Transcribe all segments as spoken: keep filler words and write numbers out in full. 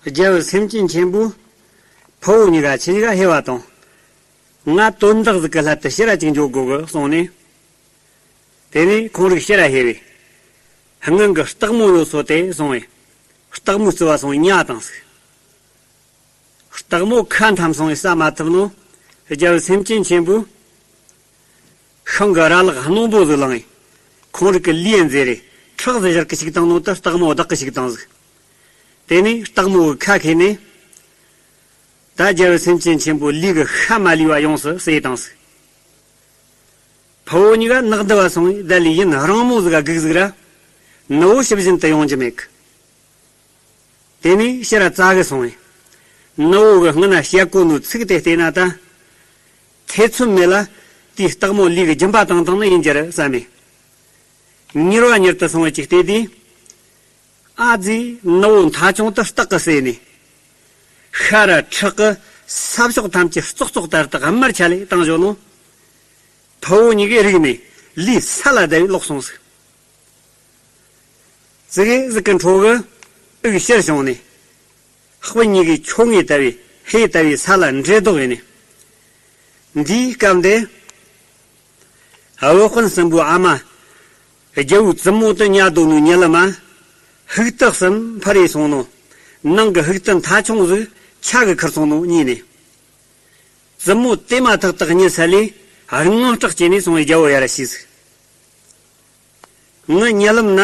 རྒྱལ་བུ་སེམས་ཅན་ཆེན་པོས་ཕུ་བོ་གཉིས་ཀ་ཁྱེད་གཉིས་ཀ་ཧེ་བ་དང་། ང་དོན་དག་ཟིག་གི་སླད་དུ་ཕྱིར་ར་ཅིག་འགྱོ་དགོ་གི་གསུངས་ནས། དེ་ནས་ཁོང་རིགས་ཕྱིར་ར་ཧེ་བས། སྔོན་གྱི་སྟག་མོ་ཡོད་སོ་དེ་སོང་བས། སྟག་མོའི་རྩི་བ་སོང་བས་ཉལ་བཏང་ཟིག་སྟག་མོ་ཁ་འཐམ་སོང་བས་ཟ་མ་ཐུབ་ནོ། རྒྱལ་བུ་སེམས་ཅན་ཆེན་པོས། ཤིང་གི་ར་ལག་རྣོན་པོ་ཟིག་བླངས་ཡིན། ཁོང་རིགས་ཀྱི་ལུས་མཛེས་རེ་ཁྲག་ཟིག་ཞར་གི་ཞིག་བཏང་ནོ་དེ་སྟག་མོ་བདག་གི་ཞིག་བཏང་ཟིག་དེ་ནས་སྟག་མོ་གི་ཁ་ཁེ་ནས། ད་རྒྱལ་བུ་སེམས་ཅན་ཆེན་པོ་ལུས་གི་ཤ་མ་ལུས་པ་ཡོངས་སུ་བསྲེས་བཏང་ཟིག་ཕུ་བོ་གཉིས་ཀ་ནག་འདི་བ་སོང་བས་ད་ལས་ཡུན་རིང་མོ་ཟིག་ག་སྒུག་ཟིག་ར། ནུ་བོ་ཕྱི་བཞིན་དུ་ཡོང་རྒྱུ་མེད་གི་དེ་ནས་ཕྱིར་ར་བཙལ་གི་སོང་བས། ནུ་བོ་གི་སྔུན་ན་བཤད་གོ་ནོ་ཚིག་དེ་བལྟས་ན་ད། ཐེ་ཚོམ་མེད་ལ། དེའི་སྟག་མོ་ལུས་གི་སྦྱིན་པ་བཏང་བཏང་ནི་ཡིན་རྒྱུ་རེད་བསམ་མས། མྱུར་བ་མྱུར་དུ་སོང་བས་ཅིག་བལྟས་དུས། ཨ་ཙི། ནུ་བོ་མཐའ་ཆུང་དུ་སྟག་གིས་བསྲེས་ནས། ཤ་ར་ཁྲག་གི་ས་ཕྱོགས་ཐམས་ཅད་བཙོག་བཙོག་ལྟར་དུ་དམར་ཆ་ལས་བཏང་བཞག་ནོ། ཕུ་བོ་གཉིས་ཀས་རིག་ནས་ལུས་ས་ལ་བརྡབས་ལོག་སོང་ཟིག་ཙི་གེ་ཟིག་གི་འཕྲོ་གི་དབུགས་ཕྱིར་བྱུང་ནས། སྤུན་གཉིས་ཀས་ཁྱོ་ངེས་ལྟ་བུའི་ཧེ་ལྟ་བུའི་ས་ལ་འདྲེ་ལྡོག་ཡིན་ནས། འདིའི་སྐབས་འདི། བུ་སྤུན་གསུམ་པོའི་ཨ་མ། རྒྱལ་བོའི་བཙུན་མོ་དུ་ཉལ་སྡོད་ནོ་ཉལ་ལ་མ། ཧུག་ཏག་གསུམ་འཕར་རེ་སོང་ནོ། ནང་གི་ཧུག་ཏི་མཐའ་ཆུང་ཟིག་ཆ་གི་ཁུར་སོང་ནོ་གཉིས་ནས། བཙུན་མོ་དེ་མ་ཐག་ཏག་གཉིད་སད་ལས་དངངས་སྐྲག་སྐྱེས་ནས་སོང་བའི་རྒྱལ་བོ་ཡར་ཤི་ཟིག་ངི་ཉེ་ལམ་ན།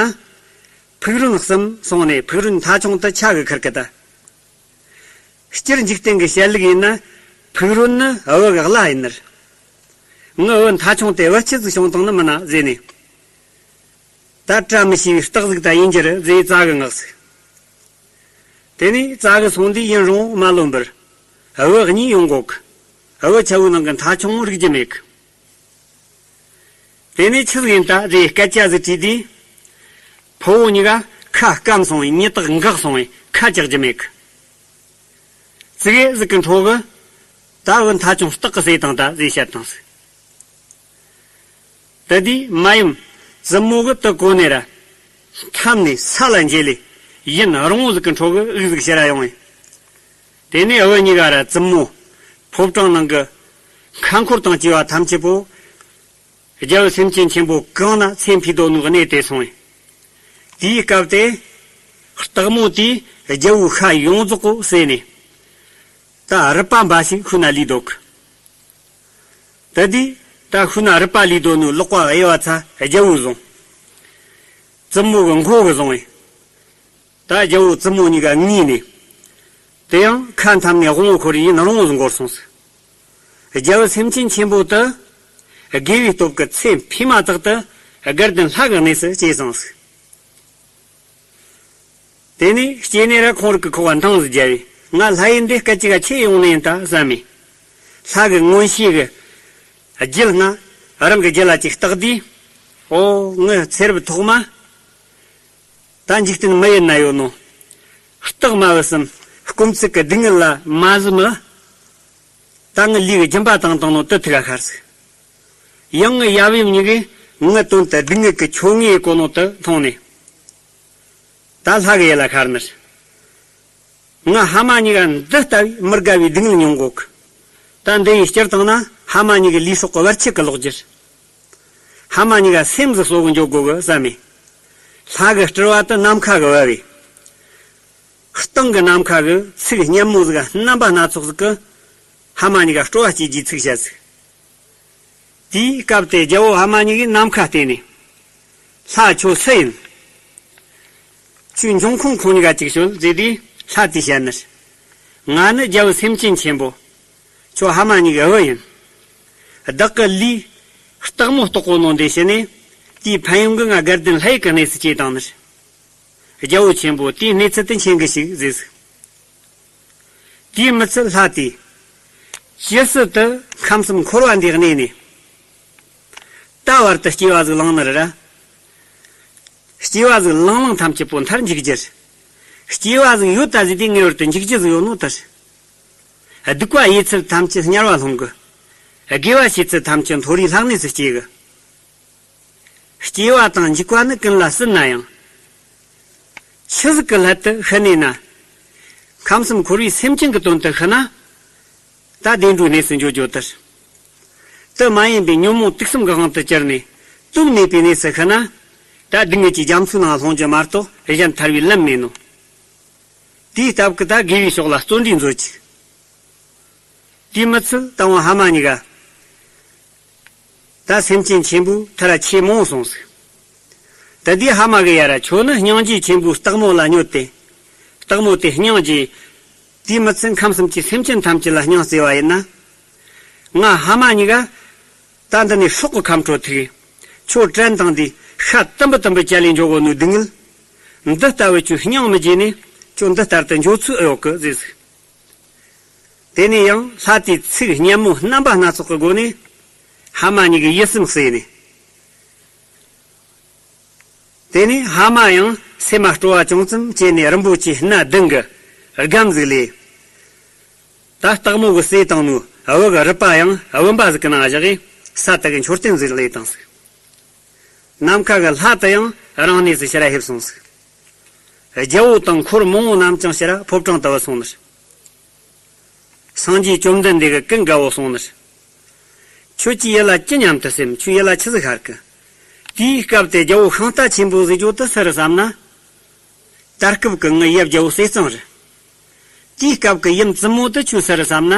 ཕུག་རོན་གསུམ་སོང་ནས་ཕུག་རོན་མཐའ་ཆུང་དུ་ཆ་གི་ཁུར་གི་ད། སྤྱིར་འཇིག་རྟེན་གི་བཤད་ལུགས་ཡིན་ན། ཕུག་རོན་ནི་བུ་གི་བླ་ཡིན་ནི། ངི་བུ་མཐའ་ཆུང་དེ་བུ་ཆི་ཟིག་བྱུང་བཏང་ནི་མིན་ན་ཟེར་ནས། ད་བཀྲ་མི་ཤིས་པའི་རྟགས་ཟིག་ད་ཡིན་རྒྱུ་རེད་ཟེར་ཙ་གི་ངག་ཟིག་དེ་ནས་ཙ་གི་སོང་དུས་ཡུན་རིང་མ་ལོན་པར། བུ་གཉིས་ཡོང་གོ་གི་བུ་ཆ་བོའི་ནང་གི་མཐའ་ཆུང་རིག་རྒྱུ་མེད་གི་དེ་ནས་ཆི་ཟིག་ཡིན་ད་རེ་སྐད་ཆ་ཟིག་དྲིས་དུས། ཕུ་བོ་གཉིས་ཀ་ཁ་སྐམ་སོང་བས་མྱི་དག་འགག་སོང་བས་ཁ་གྲག་རྒྱུ་མེད་གི་ཙི་གེ་ཟིག་གི་འཕྲོ་གི་ད་བུ་མཐའ་ཆུང་སྟག་གིས་བསད་བཏང་ད་ཟེར་བཤད་བཏང་ཟིག་དེ་དུས་མ་ཡུམ་བཙུན་མོ་གི་དུ་གོ་ནས་ར། འཐམ་ནས་ས་ལ་འགྱེལ་ལས་ཡུན་རིང་བོ་ཟིག་གི་འཕྲོ་གི་དབུགས་ཟིག་ཕྱིར་ར་ཡོང་བས། དེ་ནས་བུ་གཉིས་ཀ་ར་བཙུན་མོ་ཕོ་བྲང་ནང་གི་ཁ་འཁོར་དང་བཅས་པ་ཐམས་ཅད་པོ། རྒྱལ་བུ་སེམས་ཅན་ཆེན་པོ་གང་ན་ཚེ་འཕོས་དོ་ནུ་གནས་དེ་སོང་བས། དེའི་སྐབས་དེ། སྟག་མོ་དེས་རྒྱལ་བོའི་ཤ་ཡོངས་རྫོགས་པོ་བསྲེས་ནས། ད་རུས་པ་འབའ་ཞིག་ཤུལ་ན་ལུས་འདུག་དེ་དུས་ད་ཤུལ་ན་རུས་པ་ལུས་དོ་ནུ་ལག་པ་གཡས་པ་ཚ་རྒྱལ་བོས་བཟུང་། བཙུན་མོ་གི་མགོ་གིས་བཟུང་བས། ད་རྒྱལ་བོ་བཙུན་མོ་གཉིས་ཀ་ངུས་ནས། དེ་ཡང་ཁ་འཐམ་ནས་དབང་བོ་འཁོར་ཡུན་རིང་བོ་ཟིག་འགོར་སོང་ཟིག་རྒྱལ་བུ་སེམས་ཅན་ཆེན་པོ་དེ། དགེ་བའི་སྟོབས་ཀྱིས་ཚེ་འཕོས་མ་ཐག་ཏུ་དགའ་ལྡན་ལྷ་གི་གནས་སུ་སྐྱེས་སོང་ཟིག་དེ་ནས་སྐྱེས་ནས་ར་ཁོང་རིགས་ཀྱི་ཁོག་པ་འདང་ཟིག་རྒྱབ་པས་ང་ལྷ་ཡུལ་འདི་སྐད་ཅིག་ག་ཆི་ཡོང་ནི་ཡིན་ད་བསམ་མས། ལྷ་གི་མངོན་ཤེས་ཀྱིས། རྒྱུད་ལྔ། རང་གི་རྒྱུད་ལ་ཅིག་བརྟགས་དུས། ཨོ་ངི་ཚེ་རབས་ཐོག་མ། ད་འཇིག་རྟེན་མི་ཡུལ་ན་ཡོད་ནོ། སྟག་མ་བུ་གསུམ་སྐོམ་ཚིག་གི་སྡུག་བསྔལ་ལ་མ་བཟོད་མི། ད་ངི་ལུས་ཀྱི་སྦྱིན་པ་བཏང་བཏང་ནོ་དེ་ཐུག་ག་ཤར་ཟིག་ཡང་ངི་ཡབ་ཡུམ་གཉིས་ཀས་ངི་དོན་དུ་སྡུག་བསྔལ་གྱི་ཆོ་ངེས་གོ་ནོ་དེ་མཐོང་ནས། ད་ལྷ་གི་ཡུལ་ལ་ཤར་ནི། ང་ཕ་མ་གཉིས་ཀ་འདི་ལྟ་བུའི་མི་དགའ་བའི་སྡུག་བསྔལ་མྱོང་གོ་གི་ད་འདི་ཡི་སྤྱིར་བཏང་ན་ཕ་མ་གཉིས་ཀའི་ལུས་སྲོག་གི་བར་ཆད་ཀྱི་ལོག་རྒྱུ། ཕ་མ་གཉིས་ཀ་སེམས་སུ་གསོ་གི་འཇོག་དགོས་གི་བསམ་མས། ལྷ་གི་སྤྲུལ་བ་དེ་ནམ་མཁའ་གི་བབས་པས། སྟེང་གི་ནམ་མཁའ་གི་ཚིག་སྙན་མོ་ཟིག་རྣམ་པ་སྣ་ཚོགས་ཟིག་གིས་ཕ་མ་གཉིས་ཀ་སྤྲོ་བ་སྐྱེ་རྒྱུའི་ཚིག་བཤད་ཟིག་དེའི་སྐབས་དེ་རྒྱལ་བོ་ཕ་མ་གཉིས་ཀས་ནམ་མཁའ་བལྟས་ནས། ལྷ་ཁྱོད་སུ་ཡིན། ཁྱོད་འབྱུང་ཁུངས་ཁོང་གཉིས་ཀ་ཅིག་ཤོད་ཟེར་དུས་ལྷ་དེས་བཤད་ནི། ང་ནི་རྒྱལ་བུ་སེམས་ཅན་ཆེན་པོ། ཁྱོད་ཕ་མ་གཉིས་ཀའི་བུ་ཡིན། བདག་གི་ལུས། སྟག་མོ་ལྟོགས་གོ་ནོ་འདི་ཤི་ནས། དེའི་ཕན་ཡོན་གྱིས་ང་དགའ་ལྡན་ལྷ་ཡུལ་གྱི་གནས་སུ་སྐྱེས་བཏང་ནི། རྒྱལ་བོ་ཆེན་པོ་དེའི་གནས་ཚུལ་དེ་མཁྱེན་གི་ཞིག་ཟེར་ཟིག་དེའི་མི་ཚད་ལྷ་དེས། ཇི་སྲིད་དུ་ཁམས་གསུམ་འཁོར་བ་འདིའི་གནས་ནས། ད་བར་དུ་སྐྱེ་བ་ཟིག་བླངས་ནི་རེད་ར། སྐྱེ་བ་ཟིག་བླངས་བླངས་ཐམས་ཅད་པོ་མཐར་འཇིག་རྒྱུ་རེད། སྐྱེ་བ་ཟིག་ཡོད་ད་ཟེར་དུས་ངེས་པར་དུ་འཇིག་རྒྱུ་ཟིག་ཡོད་ནོ་དེ་རེད། སྡིག་པ་ཡེ་ཚུལ་ཐམས་ཅད་དམྱལ་བ་ལྷུང་གི་དགེ་བ་བྱེད་ཚུལ་ཐམས་ཅད་མཐོ་རིས་ལྷ་གནས་སུ་སྐྱེ་གི་སྐྱེ་བ་དང་འཇིག་པ་ནི་ཀུན་ལ་སྲིད་ན་ཡང་། ཆི་ཟིག་གི་སླད་དུ་ཤི་ནས་ན། ཁམས་གསུམ་འཁོར་བའི་སེམས་ཅན་གྱི་དོན་དུ་ཤི་ན། ད་བདེ་འགྲོའི་གནས་སུ་འགྱོ་རྒྱུ་དེ། དེ་མ་ཡིན་པའི་ཉོན་མོངས་དུག་གསུམ་གྱི་དབང་དུ་གྱུར་ནས་དོན་མེད་པའི་གནས་སུ་ཤི་ན། ད་སྡུག་བསྔལ་གྱི་རྒྱ་མཚོའི་ནང་ལྷུང་རྒྱུ་མ་གཏོགས་གཞན་ཐར་བའི་ལམ་མེད་ནོ། དེའི་སྟབས་ཀྱིས་ད་དགེ་བའི་ཕྱོགས་ལ་བརྩོན་འགྲུས་མཛོད་ཅིག། དེའི་མི་ཚད་དང་པོ་ཕ་མ་གཉིས་ཀ། ད་སེམས་ཅན་ཆེན་པོའི་མཐར་ཆེས་མང་སོང་ཟིག། ད་དེའི་ཕ་མ་གི་ཡ་ར་ཁྱོད་ནི་སྙིང་རྗེ་ཆེན་པོའི་སྟག་མོ་ལ་ཉོན་ཏེ། སྟག་མོ་དེ་སྙིང་རྗེ། དེའི་མི་ཚད་ཁམས་གསུམ་གྱི་སེམས་ཅན་ཐམས་ཅད་ལ་སྙིང་བརྩེ་བ་ཡིན་ན། ང་ཕ་མ་གཉིས་ཀ། ད་འདི་ནས་སྲོག་གི་ཁམས་འཕྲོ་ཐུག། ཁྱོད་བྲན་དང་དེ་ཤ་དུམ་བུ་དུམ་བུ་བཅད་ལས་འཇོག་གོ་ནོ་སྡུག་བསྔལ། འདི་ལྟ་བུ་ཁྱོད་སྙིང་མི་རྗེ་ནས་ཁྱོད་འདི་ལྟར་དུ་འཇོག་ཚུལ་ཨེ་ཡོད་གི་ཟེར་ཟིག། དེ་ནས་ཡང་ལྷ་དེའི་ཚིག་སྙན་མོ་རྣམ་པ་སྣ་ཚོགས་ཀྱི་སྒོ་ནས་ཕ་མ་གཉིས་ཀྱི་ཡིད་སེམས་གསོས་ནས། དེ་ནས་ཕ་མ་ཡང་སེམས་མ་སྤྲོ་བ་ཅུང་ཙམ་སྐྱེས་ནས་རིན་པོ་ཆེ་སྣ་བདུན་གྱི་སྒམ་ཟིག་ལས། ད་སྟག་མོ་གི་བསད་བཏང་ནོ་བུ་གི་རུས་པ་ཡང་བུམ་པ་ཟིག་གི་ནང་བཞག་གིས་ས་དེ་གི་མཆོད་རྟེན་ཟིག་ལས་བཏང་ཟིག། ནམ་མཁའ་གི་ལྷ་དེ་ཡང་རང་གནས་སུ་ཕྱིར་ཕེབས་སོང་ཟིག། རྒྱལ་པོ་དང་འཁོར་མང་པོ་རྣམས་ཀྱང་ཕྱིར་ཕོ་བྲང་དུ་བུད་སོང་ནི། སངས་རྒྱས་བཅོམ་ལྡན་འདས་ཀྱི་ཀུན་དགའ་བོ་སོང་ནི། ཁྱོད་ཀྱི་ཡིད་ལ་ཅི་སྙམ་དུ་སེམས། ཁྱོད་ཡིད་ལ་ཆི་ཟིག་ཤར་གི། དེའི་སྐབས་དེ་རྒྱལ་པོ་ཤིང་རྟ་ཆེན་པོ་ཟེར་རྒྱུ་དེ་སུ་རེད་བསམ་ན། ད་སྐབས་ཀྱི་ངའི་ཡབ་རྒྱལ་པོ་ཟས་གཙང་རེད། དེའི་སྐབས་ཀྱི་ཡུམ་བཙུན་མོ་དེ་ཁྱོད་སུ་རེད་བསམ་ན།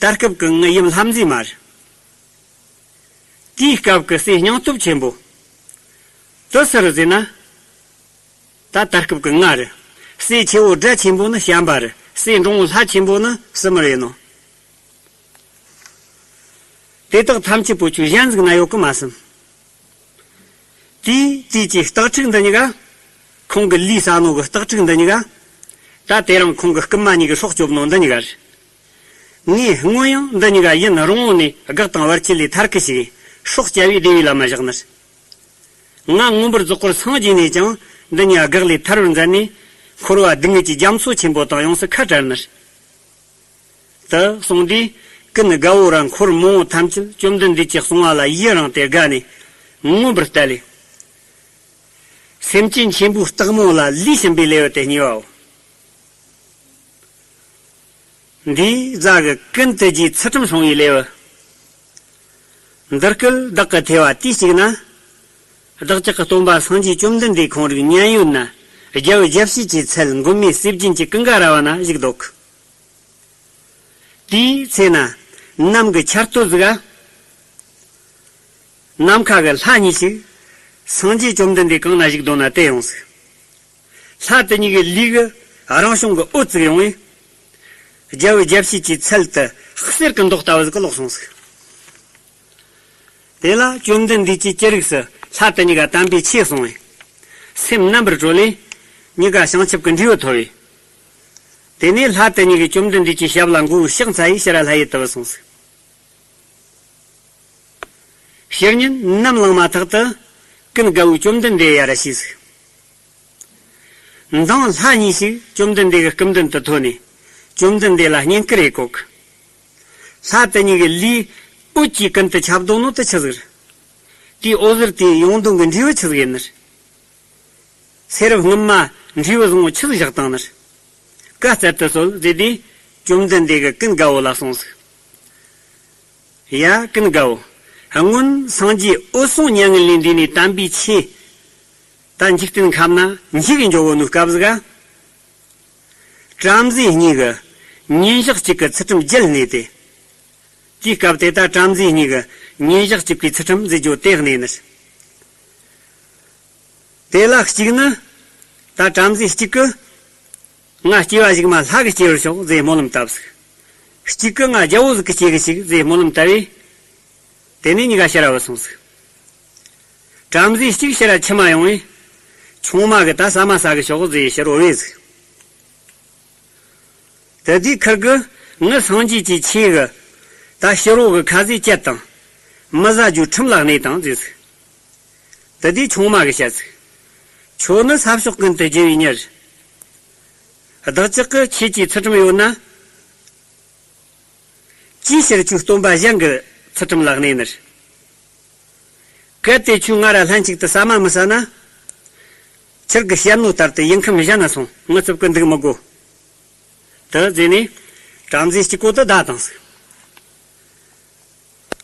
ད་སྐབས་ཀྱི་ངའི་ཡུམ་ལྷ་མཛེས་མ་རེད། དེའི་སྐབས་ཀྱི་སྲས་སྙིང་སྟོབས་ཆེན་པོ་དེ་སུ་རེད་ཟེར་ན། ད་ད་སྐབས་ཀྱི་ང་རེད། སྲས་ཆེ་བོ་སྒྲ་ཆེན་པོ་ནི་བྱམས་པ་རེད། སྲས་འབྲིང་བོ་ལྷ་ཆེན་པོ་ནི་སྲིན་མོ་རེད་ནོ། དེ་དག་ཐམས་ཅད་པོ་ཁྱོད་གཞན་ཟིག་ན་ཡོད་གི་མ་བསམ། དེའི་དུས་ཀྱི་སྟག་ཕྲུག་འདི་གཉིས་ཀ། ཁོང་གི་ལུས་ཟ་ནོ་གི་སྟག་ཕྲུག་འདི་གཉིས་ཀ། ད་དེ་རིང་ཁོང་གི་རྐུན་མ་གཉིས་ཀྱི་སྲོག་སྐྱོབ་ནོ་འདི་གཉིས་ཀ་རེད། ངས་སྔོན་ཡང་འདི་གཉིས་ཀ་ཡུན་རིང་བོ་ནས་སྒེག་དང་བར་ཆད་ལས་ཐར་གི་ཞིག་སྲོག་བསྐྱབས་པའི་བདེ་བའི་ལམ་མ་བཞག་ནི། ང་མངོན་པར་རྫོགས་པར་སངས་རྒྱས་ནས་ཀྱང་འདི་གཉིས་སྒེག་ལས་ཐར་བར་མཛད་ནས་འཁོར་བ་སྡུག་བསྔལ་གྱི་རྒྱ་མཚོ་ཆེན་པོ་དང་ཡོངས་སུ་ཁ་བྲལ་ནི། དུ་གསུངས་དུས། ཀུན་དགའ་བོ་ར་འཁོར་མང་པོ་ཐམས་ཅད་བཅོམ་ལྡན་འདས་ཀྱིས་གསུངས་པ་ལ་ཡི་རངས་ཏེ་དགའ་ནས་མངོན་པར་བལྟ་ལེ། སེམས་ཅན་ཆེན་པོའི་སྟག་མོ་ལ་ལུས་བྱིན་པའི་ལེའུ་སྟེ་གཉིས་པའོ། འདིའི་རྫ་གི་ཀུན་ཏུ་རྒྱུའི་ཚུལ་ཁྲིམས་སྲུང་བའི་ལེའུ། འདི་སྐད་བདག་གི་ཐོས་པ་དུས་གཅིག་ན། བདག་ཅག་གི་སྟོན་པ་སངས་རྒྱས་བཅོམ་ལྡན་འདས་ཁོང་རིག་མཉན་ཡོད་ན། རྒྱལ་བུ་རྒྱལ་བྱེད་ཀྱི་ཚལ་མགོན་མེད་ཟས་སྦྱིན་གྱི་ཀུན་དགའ་ར་བ་ན་བཞུགས་འདུག། དེའི་ཚེ་ན། ནམ་གྱི་ཆར་སྟོད་ཟིག་ག། ནམ་མཁའ་གི་ལྷ་གཉིས་ཤིག། སངས་རྒྱས་བཅོམ་ལྡན་འདས་གང་ན་བཞུགས་འདུག་ན་དེ་ཡོང་ཟིག། ལྷ་དེ་གཉིས་ཀྱི་ལུས་གི་རང་བྱུང་གི་འོད་ཙིག་ཡོང་བས། རྒྱལ་བུ་རྒྱལ་བྱེད་ཀྱི་ཚལ་དུ་གསེར་གྱི་མདོག་ལྟ་བུ་ཟིག་གི་ལོག་སོང་ཟིག། དེ་ལ་བཅོམ་ལྡན་འདས་ཀྱིས་ཅི་རིགས་སུ་ལྷ་དེ་གཉིས་ཀ་དམ་པའི་ཆོས་གསུངས་བས། སེམས་རྣམ་པར་གྲོལ་ལས། གཉིས་ཀ་བྱང་ཆུབ་ཀྱི་འབྲས་བུ་ཐོབ་བས། དེ་ནས་ལྷ་དེ་གཉིས་ཀྱིས་བཅོམ་ལྡན་འདས་ཀྱི་ཞབས་ལ་མགོ་བོས་ཕྱག་འཚལ་ཡས་ཕྱིར་ལྷ་ཡུལ་དུ་བུད་སོང་ཟིག། ཕྱི་ཉིན་ནམ་ལངས་མ་ཐག་ཏུ་ཀུན་དགའ་བོས་བཅོམ་ལྡན་འདས་ཡར་ཞུས་ཟིག། མདང་ལྷ་གཉིས་ཤིག་བཅོམ་ལྡན་འདས་ཀྱི་སྐུ་མདུན་དུ་ཐོན་ནས་བཅོམ་ལྡན་འདས་ལ་བསྙེན་བཀུར་ཡེ་གོ་གི། ལྷ་དེ་གཉིས་ཀྱི་ལུས་འོད་ཀྱིས་ཀུན་ཏུ་ཁྱབ་འདུག་ནོ་དེ་ཆི་ཟིག་རེད། དེའི་འོད་ཟེར་དེའི་ཡོང་དོན་གྱི་འབྲས་བུ་ཆི་ཟིག་ཡིན་ནི། ཚེ་རབས་སྔོན་མ་འབྲས་བུ་བཟང་བོ་ཆི་ཟིག་བཞག་བཏང་ནི། བཀའ་སྩལ་དུ་གསོལ་ཟེར་དུས་བཅོམ་ལྡན་འདས་ཀྱིས་ཀུན་དགའ་བོ་ལ་གསུངས་ཟིག། ཡ་ཀུན་དགའ་བོ། སྔོན་སངས་རྒྱས་འོད་སྲུང་མྱ་ངན་ལས་འདས་ནས་དམ་པའི་ཆོས། ད་འཇིག་རྟེན་ཁམས་ན་འཇིག་གི་འཇོག་གོ་ནོ་སྐབས་ཟིག་ག། བྲམ་ཟེ་གཉིས་ཀྱིས་ཉིན་ཞག་གཅིག་གི་ཚུལ་ཁྲིམས་བརྒྱད་གནས་ཏེ། དེའི་སྐབས་དེ་ད་བྲམ་ཟེ་གཉིས་ཀྱིས་ཉིན་ཞག་གཅིག་པའི་ཚུལ་ཁྲིམས་ཟེར་རྒྱུ་དེ་གནས་ནི། དེ་ལ་གཅིག་ནི། ད་བྲམ་ཟེ་གཅིག་གིས། ང་སྐྱེ་བ་གཞུག་མ་ལྷ་གི་སྐྱེ་བར་ཤོག་ཟེར་སྨོན་ལམ་བཏབ་ཟིག། གཅིག་གིས་ང་རྒྱལ་པོ་ཟིག་གི་སྐྱེ་གི་ཞིག་ཟེར་སྨོན་ལམ་བཏབ་པས། དེ་ནས་གཉིས་ཀ་ཕྱིར་བུད་སོང་ཟིག། བྲམ་ཟེ་གཅིག་ཕྱིར་ཁྱིམ་མ་ཡོང་བས། ཆུང་མ་གིས་ད་ཟ་མ་ཟ་གི་ཤོག་ཟེར་ཕྱིར་བུད་པས་ཟིག། དེ་དུས་ཁིར་གིས་ངའི་སངས་རྒྱས་ཀྱི་ཆོས་གིས་ད་ཕྱི་རོལ་གྱི་ཁ་ཟས་བཅད་དང་། མི་ཟ་རྒྱུའི་ཁྲིམས་ལ་གནས་དང་ཟེར་ཟིག། དེ་དུས་ཆུང་མ་གིས་བཤད་ཟིག། ཁྱོད་ནི་ས་ཕྱོགས་ཀུན་ཏུ་རྒྱལ་བའི་མྱི་རེད། བདག་ཅག་གི་ཆོས་ཀྱི་ཚུལ་ཁྲིམས་ཡོད་ན། ཅིའི་ཕྱིར་ཁྱོད་སྟོན་པ་གཞན་གྱི་ཚུལ་ཁྲིམས་ལ་གནས་ནི། གལ་ཏེ་ཁྱོད་ང་ར་ལྷན་ཅིག་ཏུ་ཟ་མ་མི་ཟ་ན། ཁྱེད་ཀྱིས་བཤད་ནོ་ལྟར་དུ་ཡུལ་ཁམས་གཞན་ན་སོང་ངུ་ཚབ་ཀྱི་འདུག་མི་དགོ། དུ་བཟོས་ནས་བྲམ་ཟེ་གཅིག་པོ་དེ་བདའ་བཏང་ཟིག་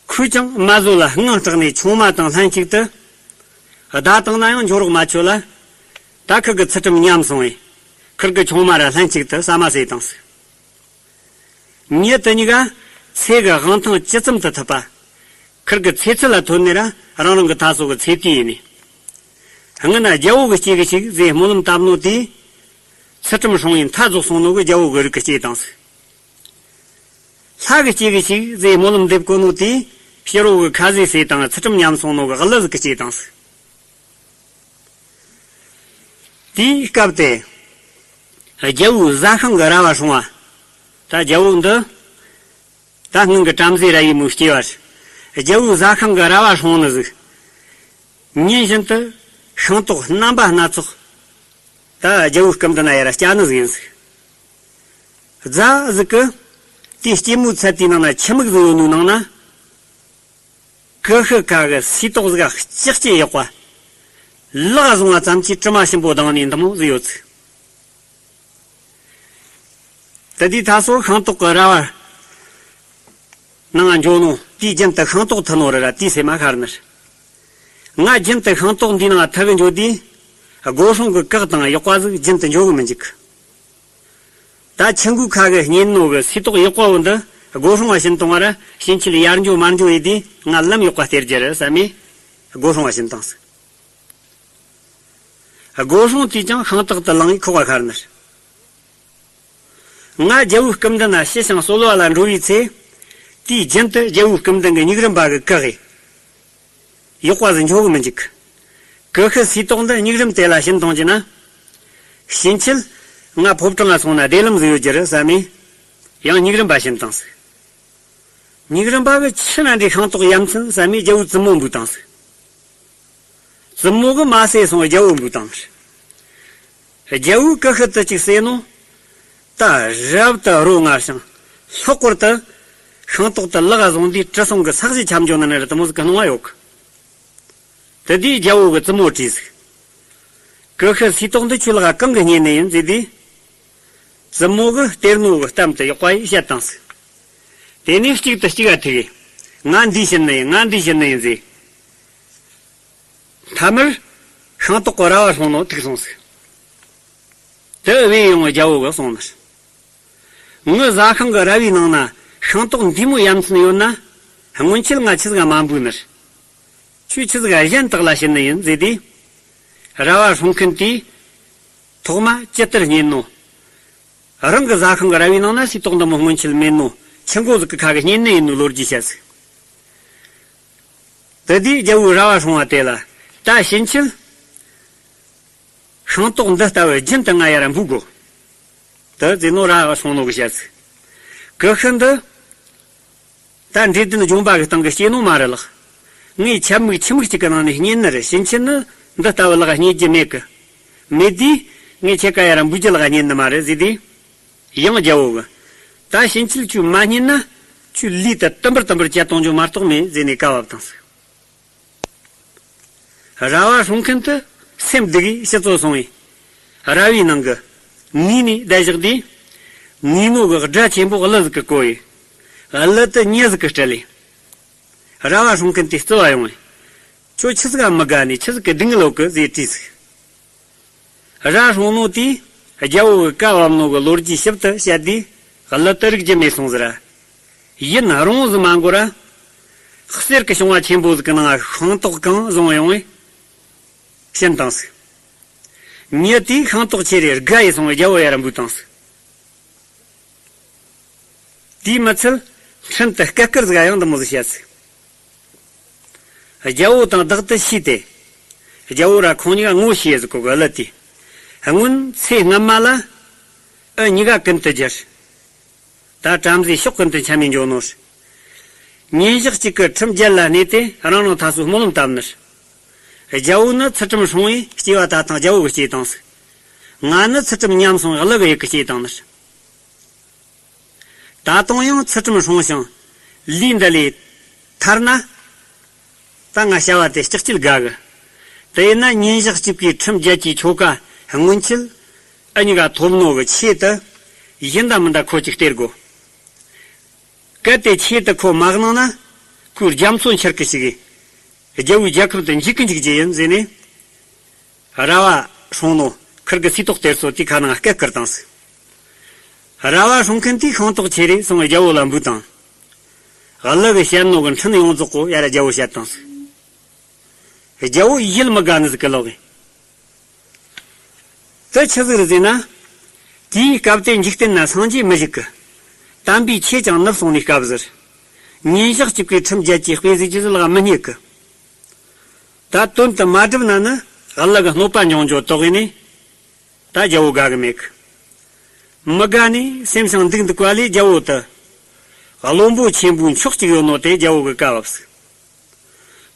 ཁོས་ཀྱང་མ་བཟོད་ལ་དངངས་སྐྲག་ནས་ཆུང་མ་དང་ལྷན་ཅིག་ཏུ་བདའ་བཏང་ན་ཡང་འགྱོ་རོགས་མ་ཆོད་ལ། ད་ཁིར་གི་ཚུལ་ཁྲིམས་ཉམས་སོང་བས། ཁིར་གི་ཆུང་མ་ར་ལྷན་ཅིག་ཏུ་ཟ་མ་ཟོས་བཏང་ཟིག་མྱི་དེ་གཉིས་ཀ་ཚེ་གི་དབང་ཐང་ཇི་ཙམ་དུ་ཐུབ་པ། ཁིར་གི་ཚེ་ཚད་ལ་ཐོན་ནས་ར་རང་རང་གི་མཐའ་སོ་གི་ཚེ་དུས་ཡིན་ནས། སྔོན་ན་རྒྱལ་པོ་གི་སྐྱེ་གི་ཞིག་ཟེར་སྨོན་ལམ་བཏབ་ནོ་དེ། ཚུལ་ཁྲིམས་སྲུང་བའི་མཐའ་རྫོགས་སོང་ནོ་གི་རྒྱལ་པོ་གི་རིགས་ཀྱི་སྐྱེས་བཏང་ཟིག་ལྷ་གི་སྐྱེ་གི་ཞིག་ཟེར་སྨོན་ལམ་འདེབས་གོ་ནོ་དེ། ཕྱི་རོལ་གི་ཁ་ཟས་ཟོས་དང་ཚུལ་ཁྲིམས་ཉམས་སོང་ནོ་གི་ཀླུ་ཟིག་གི་སྐྱེས་བཏང་ཟིག་དེའི་སྐབས་དེ། རྒྱལ་པོའི་བཟའ་ཤིང་གི་ར་བ་སྲུང་བ། ད་རྒྱལ་པོ་འདི། ད་སྔོན་གྱི་བྲམ་ཟེ་ར་བའི་མོའི་སྐྱེ་བ་རེད། རྒྱལ་པོའི་བཟའ་ཤིང་གི་ར་བ་སྲུང་ནི་ཟིག་ཉིན་བཞིན་དུ་ཤིང་ཏོག་རྣམ་པ་སྣ་ཚོགས། ད་རྒྱལ་པོའི་སྐུ་མདུན་ན་ཡར་སྐྱ་ནི་ཟིག་ཡིན་ཟིག་རྫ་ཟིག་གི་དེའི་སྐྱེད་མོས་ཚལ་དེའི་ནང་ན་ཁྱི་མིག་ཟིག་ཡོད་ནོའི་ནང་ན། ཀུ་ཤུ་ཁ་གི་སིལ་ཏོག་ཟིག་ལྕགས་ཀྱི་ཡག་པ། ལག་བཟུང་བ་ཙམ་གྱིས་དྲི་མ་ཞིམ་པོ་ལྡང་ནས་འདི་མོ་ཟིག་ཡོད་ཚིག་དེ་དུས་ད་སོ་ཤིང་ཏོག་གི་ར་བ་ནང་འགྱོ་ནོ་དེའི་རྒྱུན་དུ་ཤིང་ཏོག་འཐུ་ནོ་རེད་ར་དེའི་སེམས་མ་ཤར་ནི་རེད། ང་རྒྱུན་དུ་ཤིང་ཏོག་འདིའི་ནང་འཐུ་གི་འགྱོ་དུས། སྒོ་སྲུང་གི་བཀག་དང་ཡག་པ་ཟིག་རྒྱུན་དུ་འགྱོ་གི་མི་འཇུག་ད་ཁྱི་མགོའི་ཁ་གི་རྙེད་ནོ་གི་སིལ་ཏོག་ཡག་པ་བོ་འདི་སྒོ་སྲུང་བ་བྱིན་བཏང་བ་ར་ཕྱིན་ཆད་ཡར་འགྱོ་མར་འགྱོ་ཡེ་དུས་ང་ལམ་ཡག་པ་སྟེར་རྒྱུ་རེད་བསམ་མས། སྒོ་སྲུང་བ་བྱིན་བཏང་ཟིག་སྒོ་སྲུང་དེས་ཀྱང་ཤིང་ཏོག་དེ་བླངས་ཡེ་ཁོག་པ་ཤར་ནི་རེད། ང་རྒྱལ་པོའི་སྐུ་མདུན་ན་ཞུ་ཞིང་གསོལ་བ་ལ་འགྲོ་བའི་ཚེ། དུས་རྒྱུན་དུ་རྒྱལ་པོའི་སྐུ་མདུན་གྱི་སྨྱུག་རུམ་པ་གི་བཀག་གི་ཡག་པ་ཟིག་འགྱོ་གི་མི་འཇུག་ཀུ་ཤུ་སིལ་ཏོག་འདི་སྨྱུག་རུམ་དེ་ལ་བྱིན་བཏང་རྒྱུ་ན། ཕྱིན་ཆད་ང་ཕོ་བྲང་ང་སོང་ན་བདེ་ལམ་ཟིག་ཡོད་རྒྱུ་རེད་བསམ་མས། ཡང་སྨྱུག་རུམ་པ་བྱིན་བཏང་ཟིག་སྨྱུག་རུམ་པ་གིས་ཆི་ན་འདྲའི་ཤིང་ཏོག་ཡ་མཚན་བསམ་མས་རྒྱལ་པོའི་བཙུན་མོ་འབུད་བཏང་ཟིག་བཙུན་མོ་གིས་མ་བསད་སོང་རྒྱལ་པོ་འབུད་བཏང་ནི་རེད། རྒྱལ་པོས་ཀུ་ཤུ་དེ་གཅིག་བསད་ནོ། ད་རབ་ཏུ་རོ་མངར་ཞིང་ལྷག་པར་དུ་ཤིང་ཏོག་དེ་ལག་བཟུང་དུས་དྲི་བསུང་གི་ས་གཞི་ཁྱབ་འགྱོ་ནི་ནི་རེད་དེ་མོ་ཟིག་གི་སྣང་བ་ཡོད་གི་དེ་དུས་རྒྱལ་པོ་གི་བཙུན་མོ་དྲིས་ཟིག་ཀུ་ཤུ་སིལ་ཏོག་འདི་ཁྱོའི་ལག་གང་གིས་རྙེད་ནི་ཡིན་ཟེར་དུས། བཙུན་མོ་གིས་སྟེར་ནོ་གི་གཏམ་དེ་ཡག་པ་ཡེ་བཤད་བཏང་ཟིག་དེ་ནས་གཅིག་དེ་གཅིག་ག་ཐུག་གི་ང་འདི་བྱིན་ནི་ཡིན། ང་འདི་བྱིན་ནི་ཡིན་ཟེར། མཐའ་མར་ཤིང་ཏོག་གི་ར་བ་སྲུང་ནོ་ཐུག་སོང་ཟིག་དེ་བས་ཡོང་བའི་རྒྱལ་པོ་གིས་གསུངས་ནི་རེད། ངའི་བཟའ་ཤིང་གི་ར་བའི་ནང་ན་ཤིང་ཏོག་འདི་མོ་ཡ་མཚན་ཡོད་ན། སྔོན་ཆད་ང་ཆི་ཟིག་མ་འབུད་ནི་རེད། ཁྱོས་ཆི་ཟིག་གཞན་དག་ལ་བྱིན་ནི་ཡིན་ཟེར་དུས། ར་བ་སྲུང་མཁན་དེས། ཐོག་མ་ཇི་ལྟར་རྙེད་ནོ། རང་གི་བཟའ་ཤིང་གི་ར་བའི་ནང་ན་སིལ་ཏོག་འདི་མོ་སྔོན་ཆད་མེད་ནོ། ཁྱི་མགོ་ཟིག་གི་ཁ་གིས་རྙེད་ནི་ཡིན་ནོ་ལོ་རྒྱུས་བཤད་ཟིག་དེ་དུས་རྒྱལ་པོས་ར་བ་སྲུང་བ་དེ་ལ། ད་ཕྱིན་ཆད་ཤིང་ཏོག་འདི་ལྟ་བུ་རྒྱུན་དུ་ང་ཡར་འབུད་དགོ་དེ་ཟེར་ནོ་ར་བ་སྲུང་ནོ་གིས་བཤད་ཟིག་ཀུ་ཤུ་འདི། ད་འདྲེ་ལྡན་ལྗོན་པ་གི་སྟེང་གི་སྐྱེས་ནོ་མ་རེད་ལགས། ངས་ཆབ་མིག་ཁྱི་མིག་གཅིག་གི་ནང་ནས་རྙེད་ནི་རེད། ཕྱིན་ཆད་ནི་འདི་ལྟ་བུ་ལགས་རྙེད་རྒྱུ་མེད་གི་མེད་དུས། ངས་ཁྱེད་ཀ་ཡར་འབུད་རྒྱུ་ལགས་རྙེད་ནི་མ་རེད་ཟེར་དུས། ཡང་རྒྱལ་པོ་གིས། ད་ཕྱིན་ཆད་ཁྱོས་མ་རྙེད་ན། ཁྱོད་ལུས་དེ་དུམ་བུར་དུམ་བུར་བཅད་གཏོང་རྒྱུ་མ་གཏོགས་མེད་ཟེར་ནས་བཀའ་ཕབ་བཏང་ཟིག་ར་བ་སྲུང་མཁན་དེ་སེམས་སྡུག་གིས་ཕྱི་ཚོ་སོང་བས། ར་བའི་ནང་གི་ངུས་ནས་བསྡད་བཞག་དུས། ངུས་ནོ་གི་སྒྲ་ཆེན་པོ་ཀླུ་ཟིག་གིས་གོ་བས། ཀླུ་དེ་མྱི་ཟིག་གིས་སྤྲུལ་ལས། ར་བ་སྲུང་མཁན་དེ་བརྩི་བ་ཡོང་བས། ཁྱོད་ཆི་ཟིག་ག་མི་དགའ་ནས་ཆི་ཟིག་གི་སྡུག་བསྔལ་ཡོད་གི་ཟེར་དྲིས་ཟིག་ར་སྲུང་ནོ་དེས་རྒྱལ་པོ་གི་བཀའ་བབས་ནོ་གི་ལོ་རྒྱུས་ཞིབ་ཏུ་བཤད་དུས། ཀླུ་དེ་རིག་རྒྱུ་མེད་སོང་ཟེར་ར། ཡུན་རིང་བོ་ཟིག་མ་འགོར་ར། གསེར་གྱི་བྱུང་བ་ཆེན་པོ་ཟིག་གི་ནང་ཤིང་ཏོག་གང་བཟུང་ཡོང་བས། བྱིན་བཏང་ཟིག་མྱི་དེས་ཤིང་ཏོག་ཁྱེར་རེ་དགའ་ཡི་སོང་བས་རྒྱལ་པོ་ཡར་འབུད་བཏང་ཟིག་དེས་མི་ཚད། འཕྲིན་དུ་སྐད་སྐུར་ཟིག་ཡང་འདི་མོ་ཟིག་བཤད་ཟིག་རྒྱལ་པོ་དང་བདག་དེ་ཤེས་ཏེ། རྒྱལ་པོ་ར་ཁོང་གཉིས་ཀ་ངོ་ཤེས་ཟིག་གོ་གི་ཀླུ་དེས། སྔོན་ཚེ་སྔ་མ་ལ། འུ་གཉིས་ཀ་ཀུན་ཏུ་རྒྱུ། ད་བྲམ་ཟེ་ཕྱོགས་ཀུན་ཏུ་འཁྱམས་མི་འགྱོ་ནོ། ཉིན་ཞག་གཅིག་གི་ཁྲིམས་བརྒྱད་ལ་གནས་ཏེ་རང་རང་མཐའ་སོའི་སྨོན་ལམ་བཏབ་ནི། རྒྱལ་པོ་ནི་ཚུལ་ཁྲིམས་སྲུང་བས་སྐྱེ་བ་ད་ཐེངས་རྒྱལ་པོ་གི་སྐྱེས་བཏང་ཟིག་ང་ནི་ཚུལ་ཁྲིམས་ཉམས་སོང་ཀླུ་གི་ཡུལ་གི་སྐྱེས་བཏང་ནི། ད་དུང་ཡང་ཚུལ་ཁྲིམས་སྲུང་ཞིང་ལས་འདི་ལས་ཐར་ན། ད་ང་བྱ་བ་དེ་ལྕགས་ཀྱུས་དགའ་གི་དེ་ཡིན་ན་ཉིན་ཞག་གཅིག་གི་ཁྲིམས་བརྒྱད་ཀྱི་ཆོ་ག་སྔོན་ཆད་འུ་གཉིས་ཀ་ཐོབ་ནོ་གི་ཆེད་དུ། ཡིན་ད་མིན་ད་ཁོ་ཅིག་སྟེར་དགོ། གལ་ཏེ་ཆེད་དུ་ཁོ་མ་གནང་ན། ཁོའི་རྒྱ་མཚོ་འཕྱུར་གི་ཞིག་གི། རྒྱལ་བོའི་རྒྱལ་ཁབ་ཏུ་འཇིག་གི་འཇིག་རྒྱུ་ཡིན་ཟེར་ནས། ར་བ་སྲུང་ནོ་ཁིར་གི་སིལ་ཏོག་སྟེར་སོ་དེ་ཁ་ནང་སྐད་བསྐུར་བཏང་ཟིག། ར་བ་སྲུང་མཁན་དེས་ཤིང་ཏོག་ཁྱེར་རེ་སོང་རྒྱལ་བོ་ལ་འབུལ་བཏང་། གླུ་གི་བཤད་ནོ་གི་འཕྲིན་ཡོངས་རྫོགས་གོ་ཡར་རྒྱལ་བོ་བཤད་བཏང་ཟིག། རྒྱལ་བོ་ཡིད་མི་དགའ་ནི་ཟིག་གི་ལོག་གི། དེ་ཆི་ཟིག་རེད་ཟེར་ན། དེའི་སྐབས་དེ་འཇིག་རྟེན་ན་སངས་རྒྱས་མི་བཞུགས་གི། དམ་པའི་ཆོས་ཀྱང་ནུབ་སོང་ནས་སྐབས་ཟིག། ཉིན་ཞག་གཅིག་གི་ཁྲིམས་བརྒྱད་ཀྱི་དཔེ་ཟིག་ཅི་ཟིག་ལག་མི་རྙེད་གི། ད་དོན་དུ་མ་བསྒྲུབས་ན་ནི་གླུ་གི་གནོད་པ་འབྱུང་རྒྱུ་དོགས་ནས། ད་རྒྱལ་བོ་དགའ་གི་མེད་གི། མི་དགའ་ནས་སེམས་ཤིང་འདུག་འདུག་པ་ལས་རྒྱལ་བོ་དེ། བློན་པོ་ཆེན་པོའི་མཆོག་གཅིག་ཡོད་ནོ་དེ་རྒྱལ་བོ་གི་བཀའ་བབས་སི།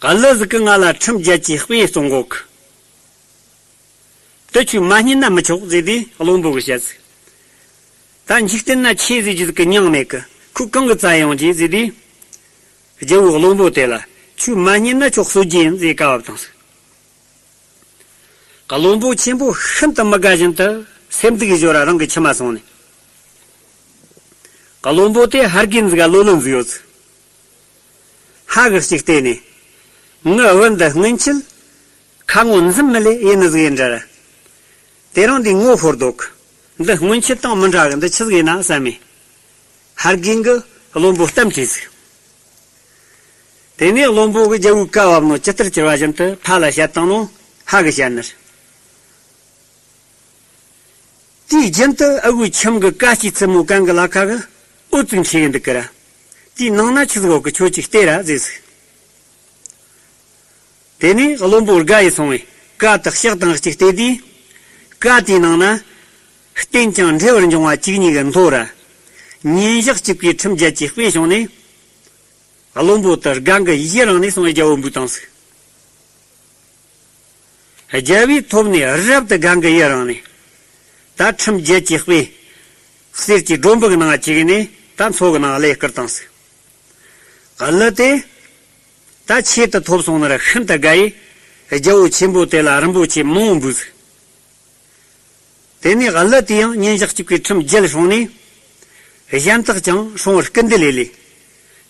གླུ་ཟིག་གི་ང་ལ་ཁྲིམས་བརྒྱད་ཀྱི་དཔེ་གསུང་གོ་གི། དེ་ཁྱོས་མ་རྙེད་ན་མི་ཆོག་ཟེར་དུས་བློན་པོ་གི་བཤད་ཟིག། ད་འཇིག་རྟེན་ན་ཆོས་ཟེར་རྒྱུ་ཟིག་གི་མྱིང་མེད་གི། ཁོས་གང་གི་རྩ་ཡོང་རྒྱུ་ཟེར་དུས། རྒྱལ་བོའི་བློན་པོ་དེ་ལ་ཁྱོས་མ་རྙེད་ན་ཁྱོད་གསོད་རྒྱུ་ཡིན་ཟེར་བཀའ་བབས་བཏང་ཟིག། བློན་པོ་ཆེན་པོ་ཤིན་ཏུ་མི་དགའ་བཞིན་དུ་སེམས་སྡུག་གི་ཞོར་ར་རང་གི་མཆི་མ་ཟུངས་ནས། བློན་པོ་དེ་ཧར་གིན་ཟིག་ག་ལོ་ལོན་ཟིག་ཡོད་ཟིག། ཧ་གི་ཅིག་བལྟས་ནས། ངའི་བུ་འདི་སྔོན་ཆད་ཁ་ངོ་འཛུམ་མི་ལེ་ཡིན་ནི་ཟིག་ཡིན་འདྲ་ར། དེ་རིང་འདི་ངོ་ཤོར་འདུག། འདི་སྔོན་ཆད་དང་མི་འདྲ་གི། འདི་ཆི་ཟིག་ཡིན་ན་བསམ་མེ། ཧར་གིན་གི་བློན་པོ་གཏམ་དྲིས་ཟིག། དེ་ནས་བློན་པོ་གི་རྒྱལ་བོའི་བཀའ་བབས་ནོ་ཇི་ལྟར་གྱུར་བ་བཞིན་དུ་ཕ་ལ་བཤད་བཏང་ནོ་ཧ་གི་བཤད་ནི་རེད། དེའི་རྒྱུན་དུ་ཨ་ཁུའི་ཁྱིམ་གི་ཀ་སྐྱིད་ཚུལ་མོ་གན་གི་ལ་ཁ་གི་འོད་ཙིག་འཁྱིལ་གི་འདུག་གི་ར། དེའི་ནང་ན་ཆི་ཟིག་ཡོད་གི། ཁྱོད་ཅིག་བལྟས་ར་ཟེར་ཟིག། དེ་ནས་བློན་པོ་དགའ་ཡི་སོང་བས་ཀ་དེ་ཕྱག་དང་གཅིག་བལྟས་དུས། ཀ་དེའི་ནང་ན། རྟེན་ཅིང་འབྲེལ་བར་འབྱུང་བ་བཅུ་གཉིས་ཀྱི་མདོ་ར། ཉིན་ཞག་གཅིག་པའི་ཁྲིམས་བརྒྱད་ཀྱི་དཔེ་བྱུང་ནས། བློན་པོ་དེ་དགའ་གི་ཡི་རངས་ནས་སོང་བས་རྒྱལ་བོ་འབུལ་བཏང་ཟིག། རྒྱལ་བོས་ཐོབ་ནས་རབ་ཏུ་དགའ་གི་ཡི་རངས་ནས། ད་ཁྲིམས་བརྒྱད་ཀྱི་དཔེ། གསེར་གྱི་སྒྲོམ་བུ་གི་ནང་བཅུག་ནས་ད་མཚོ་གི་ནང་ལ་སྐུར་བཏང་ཟིག། གླུ་དེ། ད་ཆེད་དུ་ཐོབ་སོང་ནི་ར་ཤིན་ཏུ་དགའ་ཡི། རྒྱལ་བོ་ཆེན་པོ་དེ་ལ་རིན་པོ་ཆེ་མང་བོ་འབུལ་ཟིག། དེ་ནས་གླུ་དེ་ཡང་ཉིན་ཞག་གཅིག་པའི་ཁྲིམས་བརྒྱད་སྲུང་ནས། གཞན་དག་ཀྱང་སྲུང་བར་སྐུལ་འདེད་ལས་ལས།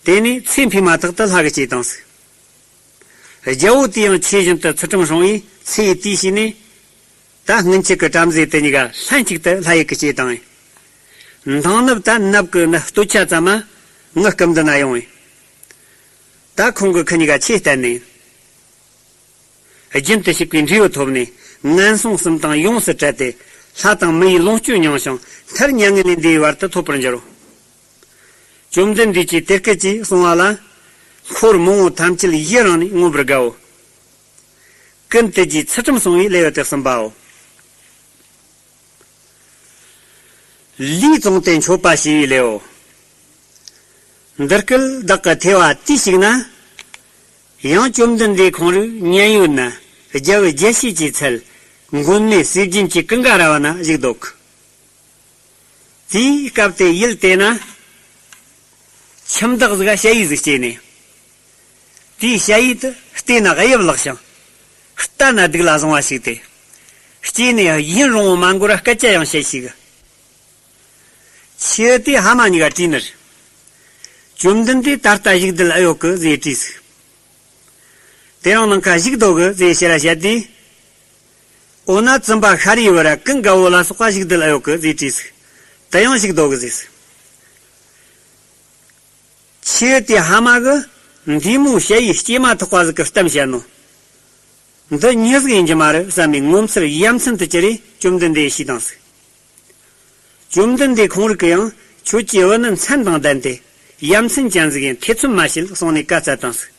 དེ་ནས་ཚེ་འཕོས་མ་ཐག་ཏུ་ལྷ་གིས་བསྐྱེད་བཏང་ཟིག། རྒྱལ་བོ་དེ་ཡང་ཆོས་བཞིན་དུ་ཚུལ་ཁྲིམས་སྲུང་བས་ཚེ་ཡི་དུས་ཕྱིས་ནས། ད་སྔོན་ཆད་ཀྱི་བྲམ་ཟེ་དེ་གཉིས་ཀ་ལྷན་ཅིག་ཏུ་ལྷ་ཡུལ་གྱི་སྐྱེས་དང་། མདང་ནུབ་ད་ནུབ་ཀྱི་ནི་སྟོད་ཆ་ཙམ་མ་ངའི་སྐུ་མདུན་ན་ཡོང་བས། ད་ཁོང་གི་ཁུ་གཉིས་ཀ་ཆོས་བསྟན་ནས། རྒྱུན་དུ་ཞུགས་པའི་འབྲས་བུ་ཐོབ་ནས་ངན་སོང་གསུམ་དང་ཡོངས་སུ་བྲལ་ཏེ། ལྷ་དང་མི་ཡི་ལོངས་སྤྱོད་མྱོང་ཞིང་མཐར་མྱ་ངན་ལས་འདས་པའི་བར་དུ་ཐོབ་པར་འགྱུར་རོ། བཅོམ་ལྡན་འདས་ཀྱིས་དེ་སྐད་ཅེས་གསུངས་པ་ལ། འཁོར་མང་པོ་ཐམས་ཅད་ཡི་རངས་ནས་མངོན་པར་དགའ་འོ། ཀུན་ཏུ་རྒྱུའི་ཚུལ་ཁྲིམས་སྲུང་བའི་ལེའུ་སྟེ་གསུམ་པའོ། ལུས་བཙོངས་ཏེ་མཆོད་པ་ཞུ་བའི་ལེའུ། འདི་སྐད་བདག་གི་ཐོས་པ་དུས་ཤིག་ན། ཡང་བཅོམ་ལྡན་འདས་ཁོང་རུ་མཉན་ཡོད་ན་རྒྱལ་བུ་རྒྱལ་བྱེད་ཀྱི་ཚལ་མགོན་མེད་ཟས་སྦྱིན་གྱི་ཀུན་དགའ་ར་བ་ན་བཞུགས་འདུག། དེའི་སྐབས་དེ་ཡུལ་དེ་ན་ཁྱིམ་བདག་ཟིག་ག་ཞ་ཡི་ཟིག་སྐྱེས་ནས། དེའི་ཞ་ཡི་དེ་བལྟས་ན་གཡུ་ལགས་ཤིང་། ལྟ་ན་སྡུག་ལ་བཟང་བ་ཞིག་སྟེ། སྐྱེས་ནས་ཡུན་རིང་བོ་མ་འགོར་ར་སྐད་ཆ་ཡང་བཤད་ཤེས་གི། ཁྱེའུ་དེ་ཕ་མ་གཉིས་ཀ་དྲིས་ནི་རེད། བཅོམ་ལྡན་འདས་ད་ལྟ་བཞུགས་དུ་ཨེ་ཡོད་གི་ཟེར་དྲིས་ཟིག། དེ་རིང་ནངས་ཁ་བཞུགས་འདུག་གི་ཟེར་ཞེ་ར་བཤད་དུས། འོ་ན་བཙུན་པ་ཤཱ་རིའི་བུ་ར་ཀུན་དགའ་བོ་ལ་སོགས་པ་བཞུགས་དུ་ཨེ་ཡོད་གི་ཟེར་དྲིས་ཟིག། དེ་ཡང་བཞུགས་འདུག་གི་ཟེར་ཟིག། ཁྱེའུ་དེ་ཕ་མ་གི་འདི་མོ་ཞ་ཡི་སྐྱེས་མ་ཐག་པ་ཟིག་གི་གཏམ་བཤད་ནོ། འདི་མྱི་ཟིག་ཡིན་གྱི་མ་རེད་བསམ་ནས་ངོ་མཚར་ཡ་མཚན་དུ་གྱུར་རེ་བཅོམ་ལྡན་འདས་ཤེས་དང་ཟིག། བཅོམ་ལྡན་འདས་ཁོང་རིག་གི་ཡང་ཁྱོད་ཀྱི་བུ་ནི་མཚན་དང་ལྡན་ཏེ་ཡ་མཚན་ཅན་ཟིག་ཡིན། ཐེ་ཚོམ་མ་བྱེད་གསུངས་ནས་བཀའ་སྩལ་དང་ཟིག།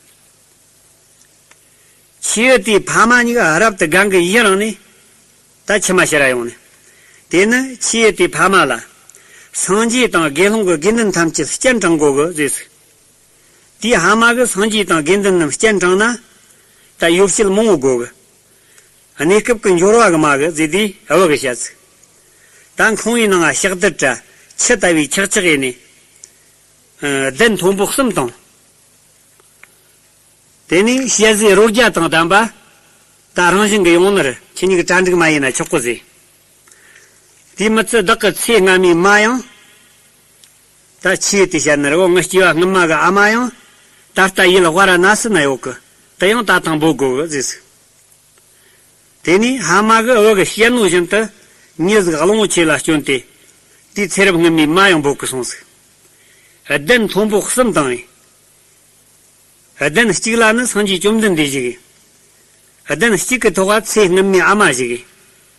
ཁྱེའུ་དེའི་ཕ་མ་གཉིས་ཀ་རབ་ཏུ་དགའ་གི་ཡི་རངས་ནས་ད་མཆི་མ་ཞུ་ར་ཡོང་ནས། དེ་ནི་ཁྱེའུ་དེའི་ཕ་མ་ལ་སངས་རྒྱས་དང་དགེ་སློང་གི་དགེ་འདུན་ཐམས་ཅད་སྤྱན་དྲངས་དགོས་གི་ཟེར་ཟིག། དེའི་ཕ་མ་གིས་སངས་རྒྱས་དང་དགེ་འདུན་རྣམས་སྤྱན་དྲངས་ན། ད་ཡོ་བྱད་མང་བོ་དགོས་གི། གནས་སྐབས་ཀྱི་འབྱོར་བ་གི་མ་གི་ཟེར་དུས་བུ་གིས་བཤད་ཟིག། ད་ཁང་བའི་ནང་ང་ཕྱག་དར་ར་ཆུ་ལྟ་བུའི་ཆག་ཆག་ཡིན་ནས། ཨ། གདན་མཐོན་པོ་གསུམ་དང་། དེ་ནས་ཞལ་ཟས་རོ་བརྒྱ་དང་ལྡན་པ། ད་རང་བཞིན་གྱིས་ཡོང་ནི་རེད། ཁྱེད་གཉིས་ཀྱི་གྲ་སྒྲིག་མ་ཡིན་ན་ཆོག་གི་ཟེར། དེ་མི་ཚད་བདག་གི་ཚེ་སྔ་མའི་མ་ཡང་། ད་ཆེ་དེ་བཤད་ན་རེ་བོ་ངི་སྐྱེ་བ་སྔ་མ་གི་ཨ་མ་ཡང་། ད་ལྟ་ཡུལ་ཝཱ་ར་ཎ་སི་ན་ཡོད་གི། དེ་ཡང་ད་ཐེངས་འབོད་དགོས་གི་ཟེར་ཟིག་དེ་ནས་ཧ་མ་གི་བུ་གི་བཤད་ནོ་བཞིན་དུ་མྱི་ཟིག་གླང་བོ་ཆེ་ལ་སྐྱོན་ཏེ། དེའི་ཚེ་རབས་སྔ་མའི་མ་ཡང་འབོད་གི་སོང་ཟིག་གདན་མཐོན་པོ་གསུམ་དང་། གདན་གཅིག་ལ་ནི་སངས་རྒྱས་བཅོམ་ལྡན་འདས་བཞུགས། གདན་གཅིག་གི་ཐོག་ག་ཚེ་སྔ་མའི་ཨ་མ་བཞུགས།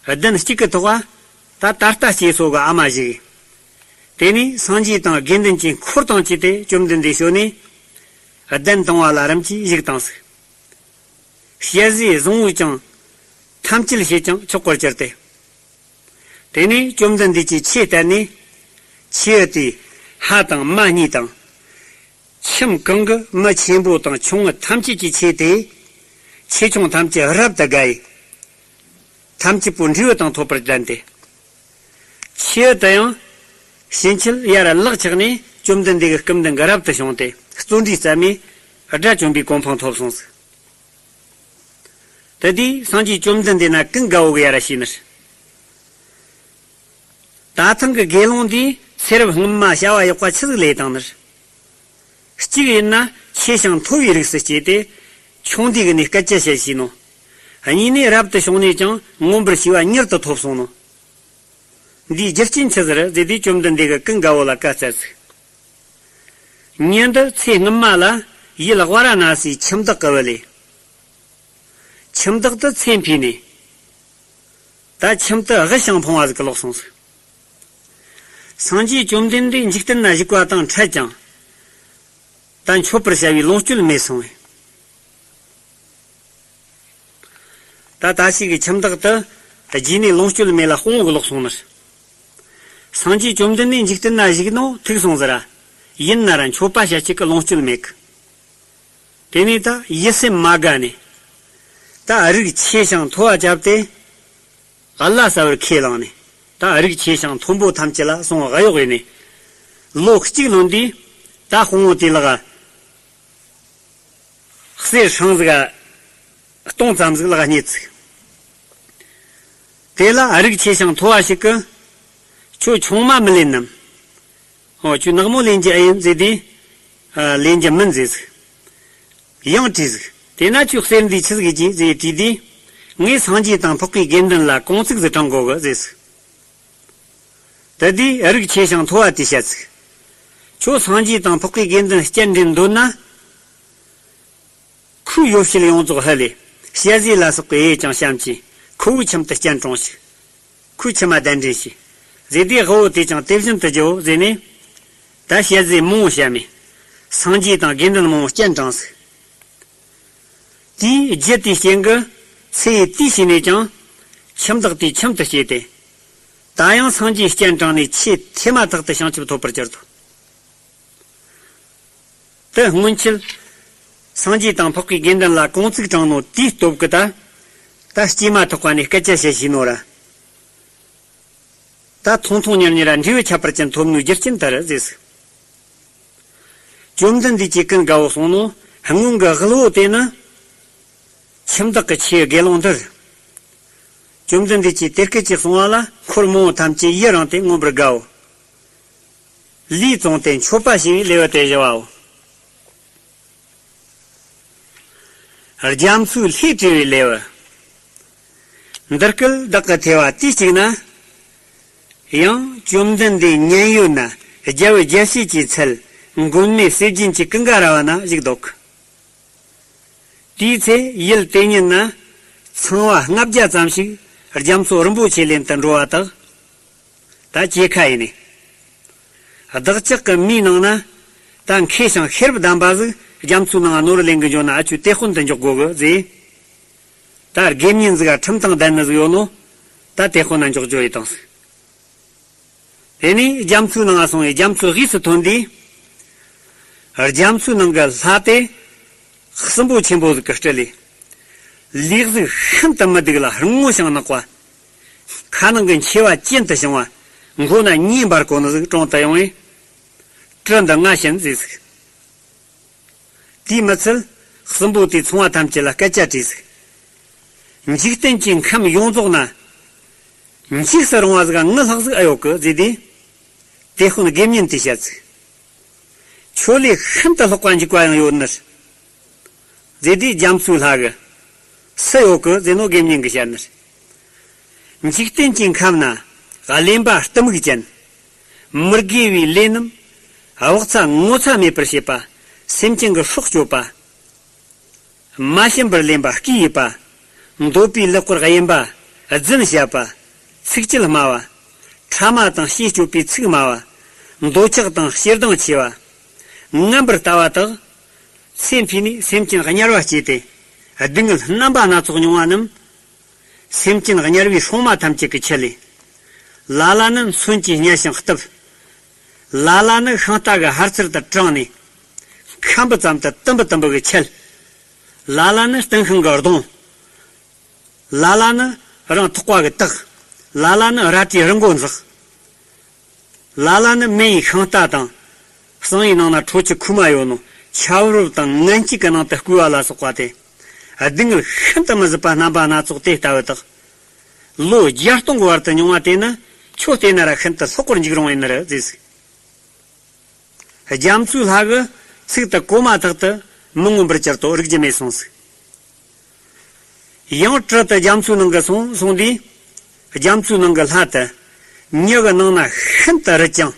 གདན་གཅིག་གི་ཐོག་ག་ད་ད་ལྟ་སྐྱེས་སོ་གི་ཨ་མ་བཞུགས། དེ་ནས་སངས་རྒྱས་དང་དགེ་འདུན་གྱི་འཁོར་དང་བཅས་ཏེ་བཅོམ་ལྡན་འདས་བྱོན་ནས། གདན་དང་བ་ལ་རིམ་གྱིས་བཞུགས་བཏང་ཟིག་ཞལ་ཟས་བཟང་བོས་ཀྱང་ཐམས་ཅད་བྱས་ཀྱང་ཆོག་པར་གྱུར་ཏེ། དེ་ནས་བཅོམ་ལྡན་འདས་ཀྱིས་ཆོས་བསྟན་ནས། ཆོས་དེས་ལྷ་དང་མ་གཉིས་དང་། ཁྱིམ་གང་གི་མི་ཆེན་པོ་དང་ཆུང་ངུ་ཐམས་ཅད་ཀྱི་ཆོས་དེས། ཆེ་ཆུང་ཐམས་ཅད་རབ་ཏུ་དགའ་ཡི། ཐམས་ཅད་པོ་འབྲས་བུ་དང་ཐོབ་པར་ལྡན་ཏེ། ཆོས་དེ་ཡང་ཕྱིན་ཆད་ཡར་ལག་ཆགས་ནས་བཅོམ་ལྡན་འདས་ཀྱི་སྐུ་མདུན་གྱི་རབ་ཏུ་བྱུང་སྟེ་བརྩོན་འགྲུས་བརྩམས་ནས་དགྲ་བཅོམ་པའི་གོ་འཕང་ཐོབ་སོང་ཟིག་དེ་དུས་སངས་རྒྱས་བཅོམ་ལྡན་འདས་ན་ཀུན་དགའ་བོ་གི་ཡར་ཞུས་ནི། ད་ཐེངས་ཀྱི་དགེ་སློང་འདིས་ཚེ་རབས་སྔོན་མ་བྱ་བ་ཡག་པ་ཆི་ཟིག་ལས་བཏང་ནི། གཅིག་ཡིན་ན་ཆེ་ཞིང་མཐོ་བའི་རིགས་སུ་སྐྱེས་ཏེ། ཆུང་དུས་ཀྱི་ནས་སྐད་ཆ་བཤད་ཤེས་ནོ། གཉིས་ནས་རབ་ཏུ་བྱུང་ནས་ཀྱང་མངོན་པར་ཤེས་པ་མྱུར་དུ་ཐོབ་སོང་ནོ། འདིའི་རྒྱུ་རྐྱེན་ཆི་ཟིག་རེད་ཟེར་དུས་བཅོམ་ལྡན་འདས་ཀྱིས་ཀུན་དགའ་བོ་ལ་བཀའ་སྩལ་ཟིག་ཉིན་དུ་ཚེ་སྔོན་མ་ལ་ཡུལ་ཝཱ་ར་ཎ་སིའི་ཁྱིམ་བདག་གི་བུ་ལས། ཁྱིམ་བདག་ཏུ་ཚེ་འཕོས་ནས། ད་ཁྱིམ་དུ་དབུལ་ཞིང་ཕོངས་པ་ཟིག་གི་ལོག་སོང་ཟིག་སངས་རྒྱས་བཅོམ་ལྡན་འདས་འཇིག་རྟེན་ན་བཞུགས་པ་དང་འཕྲད་ཀྱང་། ད་མཆོད་པར་བྱ་བའི་ལོངས་སྤྱོད་མེད་སོང་བས། ད་ད་ཞིག་གི་ཁྱིམ་བདག་ཏུ་རྗེས་ནས་ལོངས་སྤྱོད་མེད་ལ་སྤོང་བོ་གི་ལོག་སོང་ནི། སངས་རྒྱས་བཅོམ་ལྡན་འདས་འཇིག་རྟེན་ན་བཞུགས་ནོ་ཐུག་སོང་ཟེར་ར། ཡིན་ན་ར་མཆོད་པ་བྱ་བྱེད་ཀྱི་ལོངས་སྤྱོད་མེད་གི་དེ་ནས་ད་ཡིད་སེམས་མ་དགའ་ནས། ད་རིགས་ཆེ་ཞིང་མཐོ་བ་བཅབས་ཏེ། ཨ་ལ་ཟ་བར་ཁས་བླངས་ནས། ད་རིགས་ཆེ་ཞིང་མཐོན་པོ་ཐམས་ཅད་ལ་སོང་གཡོག་ཡིན་ནས། ལོ་གཅིག་ལོན་དུས། ད་དཔུང་བོ་དེ་ལག་གསེར་སྲང་ཟིག་ག་སྟོང་ཙམ་ཟིག་ལག་རྙེད་ཚིག་དེ་ལ་རིགས་ཆེ་ཞིང་མཐོ་བ་ཞིག་གིས། ཁྱོད་ཆུང་མ་མི་ལེན་ནམ། ཨོ་ཁྱོད་ནག་མོ་ལེན་རྒྱུ་ཨེ་ཡིན་ཟེར་དུས། ཨ། ལེན་རྒྱུ་མིན་ཟེར་ཟིག་ཡང་དྲིས་ཟིག་དེ་ན་ཁྱོད་གསེར་འདི་ཆི་ཟིག་གྱིས་ཟེར་དྲིས་དུས། ངས་སངས་རྒྱས་དང་འཕགས་པའི་དགེ་འདུན་ལ་གུང་ཚིགས་ཟིག་དྲང་དགོས་གི་ཟེར་ཟིག་དེ་དུས་རིགས་ཆེ་ཞིང་མཐོ་བ་དེས་བཤད་ཟིག་ཁྱོད་སངས་རྒྱས་དང་འཕགས་པའི་དགེ་འདུན་སྤྱན་འདྲེན་འདོད་ན། ཁོའི་ཡོ་བྱད་ཡོངས་རྫོགས་ཕུལ་ལས། ཞལ་ཟས་ལ་སོགས་པའི་གཡས་བརྐྱང་བཤམས་ཀྱིས་ཁོ་བོའི་ཁྱིམ་དུ་སྤྱན་དྲངས་ཤིག་ཁོའི་ཁྱིམ་མ་གདན་འདྲེན་བྱས། ཟེར་དུས་དབུལ་བོ་དེས་ཀྱང་དེ་བཞིན་དུ་བགྱིའོ་ཟེར་ནས། ད་ཞལ་ཟས་མང་བོ་བཤམས་མས། སངས་རྒྱས་དང་དགེ་འདུན་མང་བོ་སྤྱན་དྲངས་ཟིག་དེའི་རྒྱུ་དེའི་རྐྱེན་གྱིས་ཚེ་ཡི་དུས་ཕྱིས་ནས་ཀྱང་། ཁྱིམ་བདག་དེའི་ཁྱིམ་དུ་སྐྱེས་ཏེ། ད་ཡང་སངས་རྒྱས་སྤྱན་དྲངས་ནས་ཆེས་ཐོས་མ་ཐག་ཏུ་བྱང་ཆུབ་ཐོབ་པར་གྱུར་ཏོ། དེ་སྔོན་ཆད། སངས་རྒྱས་དང་འཕགས་པའི་དགེ་འདུན་ལ་གུང་ཚིགས་དྲངས་ནོ་དེའི་སྟོབས་ཀྱིས་ད། ད་སྐྱེས་མ་ཐག་པ་ནས་སྐད་ཆ་བཤད་ཤེས་ནོ་ར། ད་ཐུང་ཐུང་ཉེར་ཉེར་ར་འབྲས་བུ་ཁྱད་པར་ཅན་ཐོབ་ནོའི་རྒྱུ་རྐྱེན་ལྟར་ཟེར་ཟིག་བཅོམ་ལྡན་འདས་ཀྱིས་ཀུན་དགའ་བོ་གསུངས་ནོ་སྔོན་གྱི་དབུལ་བོ་དེ་ནི། ཁྱིམ་བདག་གི་ཆེ་དགེ་སློང་འདིར། བཅོམ་ལྡན་འདས་ཀྱིས་དེ་སྐད་ཅེས་གསུངས་པ་ལ་འཁོར་མང་པོ་ཐམས་ཅད་ཡི་རངས་ཏེ་མངོན་པར་དགའ་བོ། ལུས་བཙོངས་ཏེ་མཆོད་པ་བྱས་པའི་ལེའུ་སྟེ་བཞི་བའོ། རྒྱ་མཚོའི་ལྷས་སྤྲས་པའི་ལེའུ། འདི་སྐད་བདག་གི་ཐོས་པ་དུས་གཅིག་ན། ཡང་བཅོམ་ལྡན་འདས་མཉན་ཡོད་ན་རྒྱལ་བུ་རྒྱལ་བྱེད་ཀྱི་ཚལ་མགོན་མེད་ཟས་སྦྱིན་གྱི་ཀུན་དགའ་ར་བ་ན་བཞུགས་འདུག་དེའི་ཚེ་ཡུལ་དེ་ཉིད་ན་ཚངས་པ་ལྔ་བརྒྱ་ཙམ་ཞིག་རྒྱ་མཚོ་རིན་པོ་ཆེ་ལེན་དུ་འགྲོ་བ་དག་ད་ཇེ་ཁ་ཡིན་ནས། བདག་ཅག་གི་མིའི་ནང་ན་ད་མཁས་ཤིང་ཤེས་རབ་ལྡན་པ་ཟིག་རྒྱ་མཚོའི་ནང་ནོར་ལེན་གི་འཇོག་ན་ཨ་ཆུ་དེད་དཔོན་དུ་འཇོག་དགོས་གི་ཟེར། ད་དགེ་བསྙེན་ཟིག་ག་ཁྲིམས་དང་ལྡན་ནི་ཟིག་ཡོད་ནོ། ད་དེད་དཔོན་ན་འཇོག་རྒྱུ་ཡིན་དང་ཟིག་དེ་ནས་རྒྱ་མཚོའི་ནང་ང་སོང་བས་རྒྱ་མཚོའི་དབུས་སུ་ཐོན་དུས། རྒྱ་མཚོའི་ནང་གི་ལྷ་དེ། སྲིན་པོ་ཆེན་པོ་ཟིག་གི་སྤྲུལ་ལས། ལུས་གཟུགས་ཤིན་ཏུ་མི་སྡུག་ལ་རིང་མོ་ཞིང་ནག་པ། ཁ་ནང་གི་མཆེ་བ་གྱེན་དུ་བྱུང་བ། མགོ་ན་མཉེན་འབར་གོ་ནི་ཟིག་དྲངས་ཏེ་ཡོང་བས། དྲི་འདི་ང་བྱིན་ཟེར་ཟིག་དེས་མི་ཚད། སྲིན་པོ་དེས་ཚངས་པ་ཐམས་ཅད་ལ་སྐད་ཆ་དྲིས་ཟིག་འཇིག་རྟེན་གྱི་ཁམས་ཡོངས་རྫོགས་ན། འཇིགས་སུ་རུང་བ་ཟིག་ག་ངའི་ལྷག་ཟིག་ཨེ་ཡོད་གི་ཟེར་དུས། དེ་དཔོན་དགེ་བསྙེན་དེས་བཤད་ཟིག་ཁྱོད་ལས་ཤིན་ཏུ་ལྷག་པ་འཇིགས་པ་ཡང་ཡོད་ནི། ཟེར་དུས་རྒྱ་མཚོའི་ལྷ་གིས། སུ་ཡོད་གི་ཟེར་ནོ་དགེ་བསྙེན་གིས་བཤད་ནི། འཇིག་རྟེན་གྱི་ཁམས་ན་གླེན་པ་གཏི་མུག་ཅན། མི་དགེ་བའི་ལས་རྣམས་བག་ཚ་ངོ་ཚ་མེད་པར་བྱེད་པ། སེམས་ཅན་གྱི་སྲོག་གཅོད་པ། མ་བྱིན་པར་ལེན་པ་བརྐུས་ཡས་པ། འདོད་པའི་ལེགས་སྐོར་གཡེམ་པ། རྫུན་བཤད་པ། ཚིག་བཅད་སྨྲ་བ། ཕྲ་མ་དང་ཤེས་སྤྱོད་པའི་ཚིག་སྨྲ་བ། འདོད་ཆགས་དང་ཞེ་སྡང་ཆེ་བ། ངན་པར་ལྟ་བ་དག་ཚེ་འཕོས་ནས་སེམས་ཅན་དམྱལ་བ་སྐྱེས་ཏེ། སྡུག་བསྔལ་རྣམ་པ་སྣ་ཚོགས་མྱོང་བ་རྣམས། སེམས་ཅན་དམྱལ་བའི་སྲུང་མ་ཐམས་ཅད་ཀྱིས་འཆི་ལས། ལ་ལ་ནི་མཚོན་གྱིས་བརྙས་ཤིང་གཏུབ། ལ་ལ་ནི་ཤིང་རྟ་གི་ཕར་ཚུར་དུ་དྲངས་ནས། ཁམ་བུ་ཙམ་དུ་དུམ་བུ་དུམ་བུ་གིས་འཆད། ལ་ལ་ནི་རྟིང་ཤིང་གིས་རྡུང་། ལ་ལ་ནི་རང་ཐོགས་པ་གིས་བཏགས། ལ་ལ་ནི་རལ་གྲིས་རི་མགོ་འཛེགས། ལ་ལ་ནི་མེ་ཡིས་ཤིང་རྟ་དང་། ཟངས་ཡི་ནང་ན་ཁྲོ་ཆུ་ཁུག་མ་ཡོད་ནོ། ཆབ་རོམ་དང་ངན་སྐྱེས་ཀྱི་ནང་དུ་བསྐུས་པ་ལ་སོགས་པ་སྟེ། སྡུག་བསྔལ་ཤིན་ཏུ་མི་བཟོད་པ་རྣམ་པ་སྣ་ཚོགས་དེ་ལྟ་བུ་དག་ལོ་བརྒྱ་སྟོང་གི་བར་དུ་མྱོང་བ་དེ་ནི་ཁྱོད་བལྟས་ན་ར་ཤིན་ཏུ་ལྷག་པར་འཇིགས་རུང་བ་ཡིན་ནི་རེད་ཟེར་ཟིག་རྒྱ་མཚོའི་ལྷ་གི་ཚིག་དེ་གོ་མ་ཐག་ཏུ་མི་མངོན་པར་གྱུར་ཏོ། རིག་རྒྱུ་མེད་སོང་ཟིག་ཡང་གྲི་དེ་རྒྱ་མཚོའི་ནང་གི་སོང་སོང་དུས། རྒྱ་མཚོའི་ནང་གི་ལྷ་དེ་མྱི་གི་ནང་ན་ཤིན་ཏུ་རུད་ཅིང་།